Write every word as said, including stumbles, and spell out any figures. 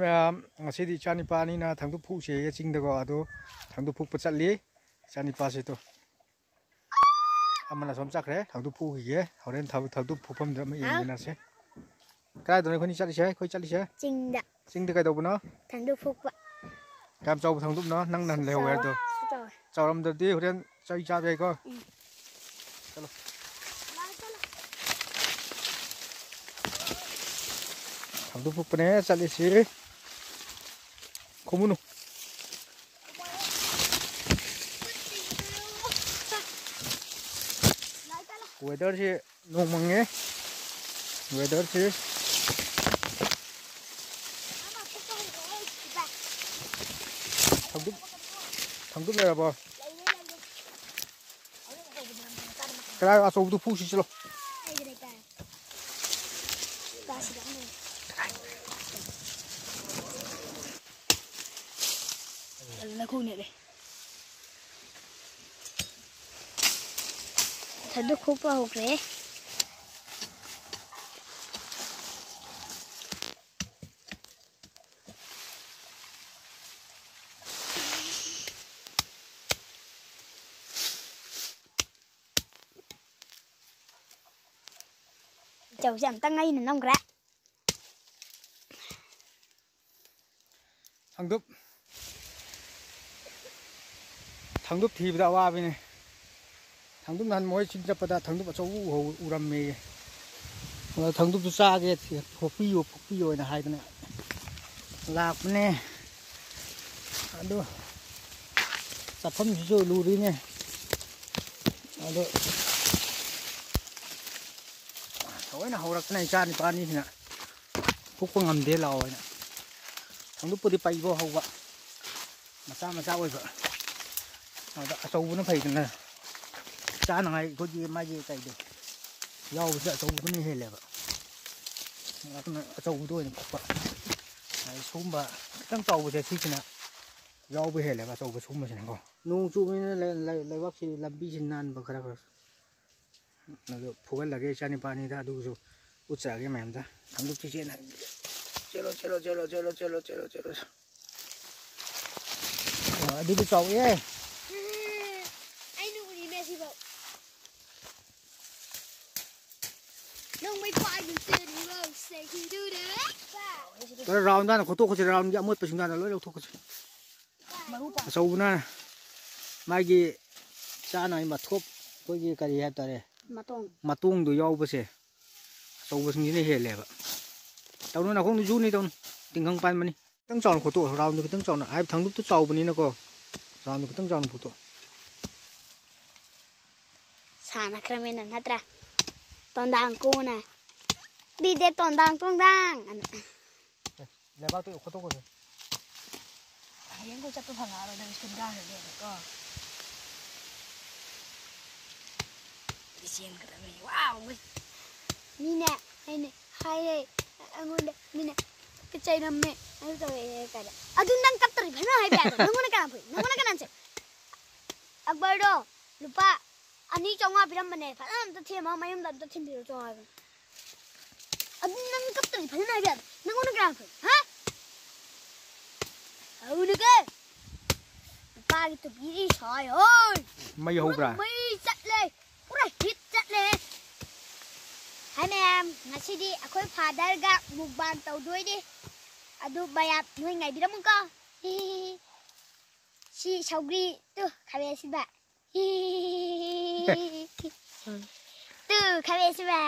ꯃꯌꯥꯝ, ꯉꯁꯤꯗꯤ ꯏꯆꯥ ꯅꯤꯄꯥ ꯑꯅꯤꯅ ꯊꯥꯡꯗꯨꯞ ꯐꯨꯛꯁꯦꯌꯦ ꯆꯤꯡꯗꯀꯣ, ꯑꯗꯨ ꯊꯥꯡꯗꯨꯞ ꯐꯨꯛꯄ ꯆꯠꯂꯤ꯫ ꯏꯆꯥ ꯅꯤꯄꯥꯁꯤꯗꯣ ꯑꯃꯅ ꯁꯣꯝ ꯆꯠꯈ꯭ꯔꯦ, ꯊꯥꯡꯗꯨꯞ ꯐꯨꯛꯈꯤꯒꯦ꯫ ꯍꯣꯔꯦꯟ ꯊꯥꯡ-, ꯊꯥꯡꯗꯨꯞ ꯐꯨꯛꯐꯝꯗ ꯑꯃꯨꯛ ꯍꯥ? ꯌꯦꯡꯃꯤꯟꯅꯁꯦ꯫ ꯀꯗꯥꯏꯗꯅꯣ ꯑꯩꯈꯣꯏꯅꯤ ꯆꯠꯂꯤꯁꯦ? ꯑꯩꯈꯣꯏ ꯆꯠꯂꯤꯁꯦ? ꯆꯤꯡꯗ꯫ ꯆꯤꯡꯗ ꯀꯩꯗꯧꯕꯅꯣ? ꯊꯥꯡꯗꯨꯞ ꯐꯨꯛꯄ꯫ ꯀꯌꯥꯝ ꯆꯥꯎꯕ ꯊꯥꯡꯗꯨꯞꯅꯣ? ꯅꯪ ꯅꯍꯥꯟ ꯂꯩꯍꯧꯋꯦ ꯍꯥꯏꯗꯣ꯫ ꯆꯥꯎ-, ꯆꯥꯎꯋꯦ꯫ ꯆꯥꯎꯔꯝꯗ꯭ꯔꯗꯤ ꯍꯣꯔꯦꯟ ꯆꯩ ꯆꯥꯕ ꯌꯥꯏꯀꯣ꯫ ꯎꯝ꯫ ꯆꯠꯂꯣ꯫ ꯂꯥꯛꯑꯣ, ꯆꯠꯂꯣ꯫ ꯊꯥꯡꯗꯨꯞ ꯐꯨꯛꯄꯅꯦ ꯆꯠꯂꯤꯁꯤ꯫ ꯈꯨꯝꯃꯨꯅꯨ꯫ Weatherꯁꯤ ꯅꯣꯡ ꯃꯪꯉꯦ꯫ Weatherꯁꯤ꯫ ꯊꯥꯡꯗꯨꯞ, ꯊꯥꯡꯗꯨꯞ ꯂꯩꯔꯕꯣ? ꯀꯗꯥꯏ ꯑꯆꯧꯕꯗꯨ ꯐꯨꯁꯤ ꯆꯠꯂꯣ꯫ ꯂꯈꯨꯅꯦ꯫ ꯊꯥꯡꯗꯨꯞ ꯈꯨꯛꯄ ꯍꯧꯈ꯭ꯔꯦ꯫ ꯆꯧꯁꯦ ꯑꯝꯇꯪ ꯑꯩꯅ ꯅꯝꯈ꯭ꯔꯦ꯫ ꯊꯥꯡꯗꯨꯞ, ꯊꯥꯡꯗꯨꯞ ꯊꯤꯕꯗ ꯑꯋꯥꯕꯤꯅꯦ꯫ ꯊꯥꯡꯗꯨꯞ ꯅꯍꯥꯟ ꯃꯣꯏ ꯆꯤꯡ ꯆꯠꯄꯗ ꯊꯥꯡꯗꯨꯞ ꯑꯆꯧꯕ ꯎꯍꯧ-, ꯎꯔꯝꯃꯦꯌꯦ꯫ ꯑꯗ ꯊꯥꯡꯗꯨꯞꯇꯨ ꯆꯥꯒꯦ, ꯐꯨꯛꯄꯤꯌꯨ, ꯐꯨꯛꯄꯤꯌꯨ ꯍꯥꯏꯅ ꯍꯥꯏꯗꯅ ꯂꯥꯛꯄꯅꯦ꯫ ꯑꯗꯨ ꯆꯠꯐꯝꯁꯤꯁꯨ ꯂꯨꯔꯤꯅꯦ꯫ ꯑꯗꯨ ꯊꯑꯣꯏꯅ ꯍꯧꯔꯛꯇꯅ ꯏꯆꯥ ꯅꯤꯄꯥꯅꯤꯁꯤꯅ ꯐꯨꯛꯄ ꯉꯝꯗꯦ ꯂꯥꯛꯑꯣ ꯍꯥꯏꯅ꯫ ꯊꯥꯡꯗꯨꯞꯄꯨꯗꯤ ꯄꯩꯕ ꯍꯧꯕ, ꯃꯆꯥ ꯃꯆꯥ ꯑꯣꯏꯕ꯫ ꯑꯗ ꯑꯆꯧꯕꯅ ꯐꯩꯗꯅ, ꯆꯥꯅꯉꯥꯏ ꯑꯩꯈꯣꯏꯒꯤ ꯃꯥꯒꯤ ꯀꯩꯗꯣ ꯌꯥꯎꯕꯁꯦ ꯑꯆꯧꯕꯗꯨꯅ ꯍꯦꯜꯂꯦꯕ꯫ ꯑꯗꯨꯅ ꯑꯆꯧꯕꯗꯣ ꯑꯣꯏꯅ ꯐꯨꯛꯄ꯫ ꯑꯗꯩ ꯁꯨꯒꯨꯝꯕ ꯈꯤꯇꯪ ꯆꯥꯎꯕꯁꯦ ꯁꯤꯁꯤꯅ ꯌꯥꯎꯕ ꯍꯦꯜꯂꯦꯕ, ꯑꯆꯧꯕ ꯁꯨꯒꯨꯝꯕꯁꯤꯅꯀꯣ꯫ ꯅꯣꯡ ꯆꯨꯕꯅꯤꯅ ꯂꯩ-, ꯂꯩ-, ꯂꯩꯕꯥꯛꯁꯤ, ꯂꯝꯕꯤꯁꯤ ꯅꯥꯟꯕ ꯈꯔ ꯈꯔ꯫ ꯑꯗꯨ ꯐꯨꯒꯠꯂꯒꯦ ꯏꯆꯥ ꯅꯤꯄꯥꯅꯤꯗ, ꯑꯗꯨꯒꯤꯁꯨ ꯎꯠꯆꯔꯒꯦ ꯃꯌꯥꯝꯗ꯫ ꯊꯥꯡꯗꯨꯞꯁꯤ ꯆꯦꯟ-, ꯆꯦꯜꯂꯣ, ꯆꯦꯜꯂꯣ, ꯆꯦꯜꯂꯣ, ꯆꯦꯜꯂꯣ, ꯆꯦꯜꯂꯣ, ꯆꯦꯜꯂꯣ, ꯆꯦꯜꯂꯣ꯫ ꯑꯣ, ꯑꯗꯨꯗꯤ ꯆꯥꯎꯋꯦ꯫ ꯑꯩꯅ ꯎꯔꯤꯅꯦ ꯁꯤꯐꯥꯎ꯫ ꯅꯣꯡꯃꯩ ꯄꯥꯏꯗꯨꯅ ꯆꯦꯜꯂꯤꯕ ꯁꯦꯀꯤꯗꯨꯗ꯫ ꯈꯔ ꯔꯥꯎꯟ ꯇꯥꯅ ꯈꯣꯠꯇꯣꯛꯈꯣꯁꯤ, ꯔꯥꯎꯟꯒꯤ ꯑꯃꯣꯠꯄꯁꯤꯡ ꯇꯥꯅ ꯂꯣꯏ ꯂꯧꯊꯣꯛꯈꯣꯁꯤ꯫ ꯃꯔꯨ ꯄꯥ-, ꯑꯆꯧꯕꯅ ꯃꯥꯒꯤ ꯆꯥꯅꯉꯥꯏ ꯃꯊꯣꯞ, ꯑꯩꯈꯣꯏꯒꯤ ꯀꯔꯤ ꯍꯥꯏꯕ ꯇꯥꯔꯦ? ꯃꯇꯣꯡ꯫ ꯃꯇꯣꯡꯗꯣ ꯌꯥꯎꯕꯁꯦ ꯑꯆꯧꯕꯁꯤꯡꯁꯤꯅ ꯍꯦꯜꯂꯦꯕ꯫ ꯇꯧꯅꯨ, ꯅꯈꯣꯡꯗꯨ ꯌꯨꯅꯤ, ꯇꯧꯅꯨ꯫ ꯇꯤꯡꯈꯪ ꯄꯥꯟꯕꯅꯤ꯫ ꯈꯤꯇꯪ ꯆꯥꯎꯅ ꯈꯣꯠꯇꯣꯛꯑꯣ, ꯔꯥꯎꯟꯗꯣ ꯈꯤꯇꯪ ꯆꯥꯎꯅ꯫ ꯍꯥꯏꯕꯗꯤ ꯊꯥꯡꯗꯨꯞꯇꯨ ꯆꯥꯎꯕꯅꯤꯅꯀꯣ, ꯔꯥꯎꯟꯗꯣ ꯈꯤꯇꯪ ꯆꯥꯎꯅ ꯈꯣꯠꯇꯣꯛꯑꯣ꯫ ꯁꯥꯟꯅꯈ꯭ꯔꯃꯤꯅ ꯅꯠꯇ꯭ꯔꯥ? ꯇꯣꯟꯗꯥꯡ ꯀꯣꯟꯅ꯫ ꯕꯤꯗꯦ ꯇꯣꯟꯗꯥꯡ ꯇꯣꯡꯗꯥꯡ ꯑꯅ꯫ ꯑꯦ, ꯂꯩꯕꯥꯛꯇꯨ ꯈꯣꯠꯇꯣꯛꯈꯣꯁꯦ꯫ ꯍꯌꯦꯡ ꯑꯩꯈꯣꯏ ꯆꯠꯄ ꯐꯪꯉꯛꯑꯔꯣꯏ, ꯅꯪ ꯁ꯭ꯀꯨꯜ ꯀꯥꯈ꯭ꯔꯅꯦꯕꯀꯣ꯫ ꯑꯗꯨꯗꯤ ꯆꯦꯟꯒꯗꯕꯅꯤ꯫ ꯋꯥꯎ! ꯃꯤꯅꯦ, ꯑꯩꯅ ꯍꯥꯏꯔꯦ, ꯑꯩꯉꯣꯟꯗ ꯃꯤꯅ ꯆꯩꯔꯝꯃꯦ, ꯑꯗꯨ ꯇꯧꯔꯛꯑꯦ ꯀꯥꯏꯅ꯫ ꯑꯗꯨ ꯅꯪ ꯀꯞꯇ꯭ꯔꯗꯤ ꯐꯖꯅ ꯍꯥꯏꯕ ꯌꯥꯗ꯭ꯔꯣ? ꯅꯪꯉꯣꯟꯗ ꯀꯅꯥ ꯐꯨꯏ? ꯅꯪꯉꯣꯟꯗ ꯀꯅꯥ ꯆꯩ? ꯑꯛꯕꯔꯗꯣ ꯂꯨꯄꯥ ꯑꯅꯤ ꯆꯥꯝꯃꯉꯥ ꯄꯤꯔꯝꯕꯅꯦ, ꯐꯖꯅ ꯑꯝꯇ ꯊꯦꯝꯃꯒ ꯃꯌꯨꯝꯗ ꯑꯝꯇ ꯊꯤꯟꯕꯤꯔꯨꯆꯣ ꯍꯥꯏꯕꯅꯦ꯫ ꯑꯗꯨ ꯅꯪ ꯀꯞꯇ꯭ꯔꯗꯤ ꯐꯖꯅ ꯍꯥꯏꯕ ꯌꯥꯗ꯭ꯔꯣ? ꯅꯪꯉꯣꯟꯗ ꯀꯅꯥ ꯐꯨꯏ? ꯍꯥ? ꯍꯧꯅꯒ ꯅꯨꯄꯥꯒꯤ ꯇꯨꯄꯤꯗꯤ ꯁꯥꯏ ꯍꯣꯏ꯫ ꯃꯩ ꯍꯧꯕ꯭ꯔꯥ? ꯃꯩ ꯆꯠꯂꯦ꯫ ꯄꯨꯔꯥ ꯍꯤꯠ ꯆꯠꯂꯦ꯫ ꯍꯥꯏ ꯃꯌꯥꯝ, ꯉꯁꯤꯗꯤ ꯑꯩꯈꯣꯏ ꯐꯥꯗꯔꯒ ꯃꯨꯛꯕꯥꯡ ꯇꯧꯗꯣꯏꯅꯦ꯫ ꯑꯗꯨ ꯃꯌꯥꯝ ꯅꯣꯏ ꯉꯥꯏꯕꯤꯔꯝꯃꯨꯀꯣ꯫ ꯁꯤ ꯁꯧꯒ꯭ꯔꯤ, ꯇꯨ, ꯈꯥꯃꯦꯟ ꯑꯁꯤꯟꯕ꯫ ꯇꯨ, ꯈꯥꯃꯦꯟ ꯑꯁꯤꯟꯕ꯫